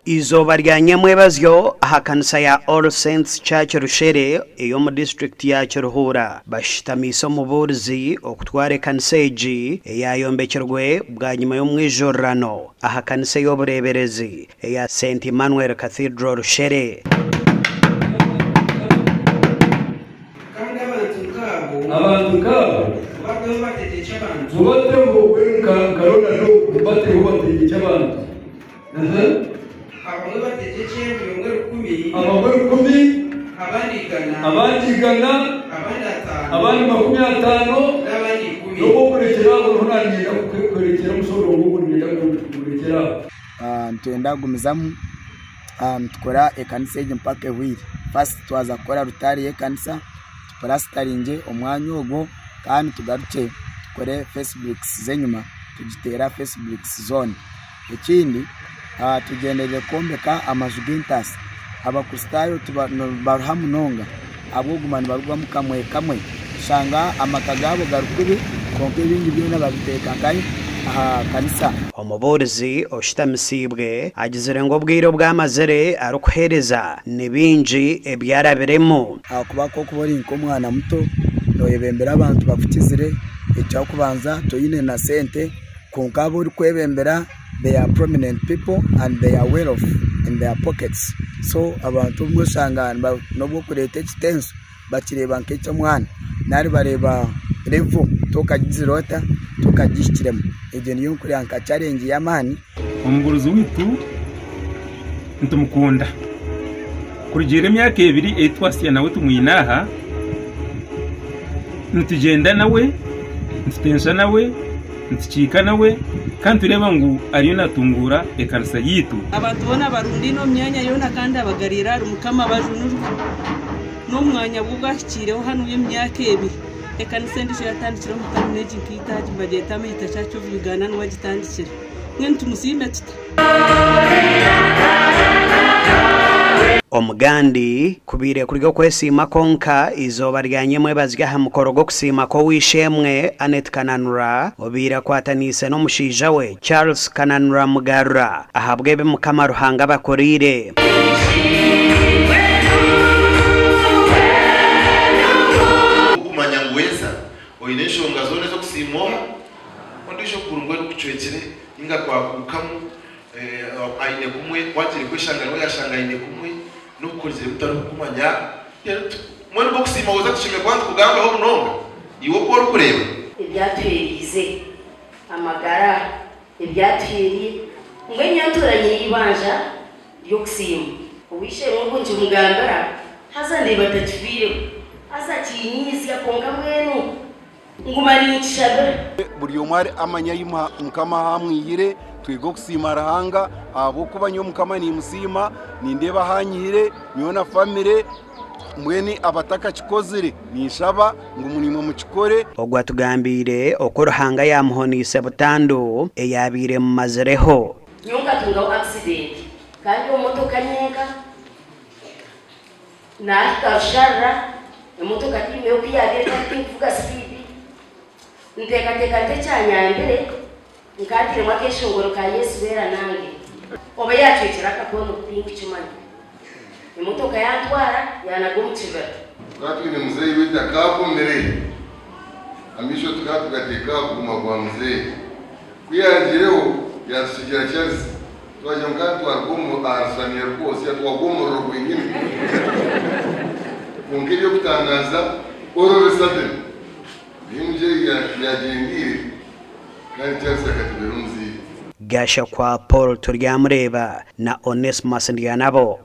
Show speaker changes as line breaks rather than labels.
Eizooba rya nyamwebazyo aha kanisa ya All Saints Church Rushere ey'omu disiturikiti ya Kiruhura bashutamiise omubuurizi okutwara ekanisa egi eyayombekirwe bwanyima y'omwijurirano aha kanisa ey'obureeberezi eya St Emmanuel Cathedral Rushere.
Kandi abantu nk'abo.
Abantu nk'abo.
Mubateho bategyekye abantu.
Mubateho nka Ronald ogu, mubateho bategyekye abantu.
Abamwe bategyekye buri omwe rukumi.
Abamwe rukumi.
Abandi igana.
Abandi igana.
Abandi ataano.
Abandi 50.
N'abandi ikumi.
N'obu okurekyera aho, noho naaniinyenda kurekyera omushororongo ogu niinyenda ngurekyere aho.
Nitwenda kugumizamu nitukora ekanisa egi mpaka ehweire. First twaza kukora rutaari y'ekanisa, tupurasitaringye omwanya ogwo kandi tugarukye tukore face bricks z'enyima tugiteere aha face bricks zoona. Ekindi tugyendereire kwombeka amaju g'entaasa. Abakristaayo nibaruha munonga ahabw'okuguma nibarugwamu kamwe kamwe. Oshanga amaka gaabo gari kubi kwonka ebindi byona babiteeka nkahi? Aha kanisa.
Omubuurizi oshutamisiibwe agizire ngu obwire obu amazire arikuheereza ni bingi ebi arabiremu.
Ahakuba ku orikuba ori nk'omwana muto nooyebembera abantu bakukizire, eky'okubanza toine na sente kwonka abu orikwebembera they are prominent people and they are well off in their pockets so abantu obumwe oshanga n'obu orikureeta ekitenso bakireeba nk'eky'omwana nari bareeba level tokagizire ota tokagihikiremu egyo niyo nkureeba nka challenge y'amaani.
Omubuurizi waitu nitumukunda. Kurugiirira emyaka ebiri ei twasya nawe tumwine aha, nitugyenda nawe, nitutensa nawe, nitukiika nawe kandi nitureeba ngu ariyo naatunguura ekanisa yaitu.
Abantu boona abarundaine omu myanya yoona kandi abagariire ahari Mukama bajunirwe. N'omu mwanya gwe ogwahikiireho hanu w'emyaka ebiri, ekanisa endiijo yatandikire omu tauni egi nk'eitaagi nibagyeta Amaita Church of Uganda niwe agitandikire. Mbwenu tumusiime tuta?
Omugandi, Kubaire kuri okwesiima kwonka, eizooba rya nyemwebazyo aha mukoro gw'okusiima kw'ow'eishe-emwe Annet Kananura obaire akwataniise n'omushaija we Charles Kananura Mugarura ahabw'ebi Mukama Ruhanga abakoreire.
Okumanya ngu weeza oine enshonga zoona ez'okusiima oha ondiijo okuguru mbwenu kucwekire ninga kwakuukamu aine kumwe wagiire kweshanga nawe yashanga aine kumwe n'okukorizire mutarikukumanya reero mbwenu nk'okusiima weeza tushemereire kuba nitukugambaho munonga iwe oku orikureeba.
Ebyatuheereize amagara, ebyatuheereire. Mbwenu nyowe ntuura nyine eibanja ry'okusiima. Ow'eishe-emwe ogwo nkimugambira, haza ndeeba atakifiireho. Haza kinyiizya, kwonka mbwenu nguma ninkishabira.
Buri omwe amanye ahi Mukama ahamwihire, twege okusiima Ruhanga ahabw'okuba nyowe Mukama nimusiima, nindeeba ahu anyihire nyowe na famire, mbwenu abatakakikozire ninshaba ngu naimwe mukikore.
Ogwo atugambiire oku Ruhanga yaamuhoniise butandu eyaabaire emumazireho.
Nyowe nkatungaho accident kandi omu motoka nyenka nahika Rusharara emotoka tiimeho oku yabaire eri tinkuvuga speed nteekateeka nti ekyanyambire nkatiremu akeshongoro ka Yesu beera nange oba yacwekire akakono tinkukimanya emotoka yantwara yanaga omu kibira.
Tukaba twine muzeeyi waitu akaagumire, amaisho tukaba tugateeka aha kuguma kwa muzeeyi. Ku yaagiireho yaatutsigira Charles, twagira ngu ka twaruga omu aha rushaniya rurikwosya twagwa omu muriro gwenyine. Kwonka eby'okutangaaza, all of a sudden, niyo muzeeyi yaagyendeire kandi Charles akatubeera omuzaire.
Gashakwa Paul Turyamureeba na Onesmus Ndyanabo.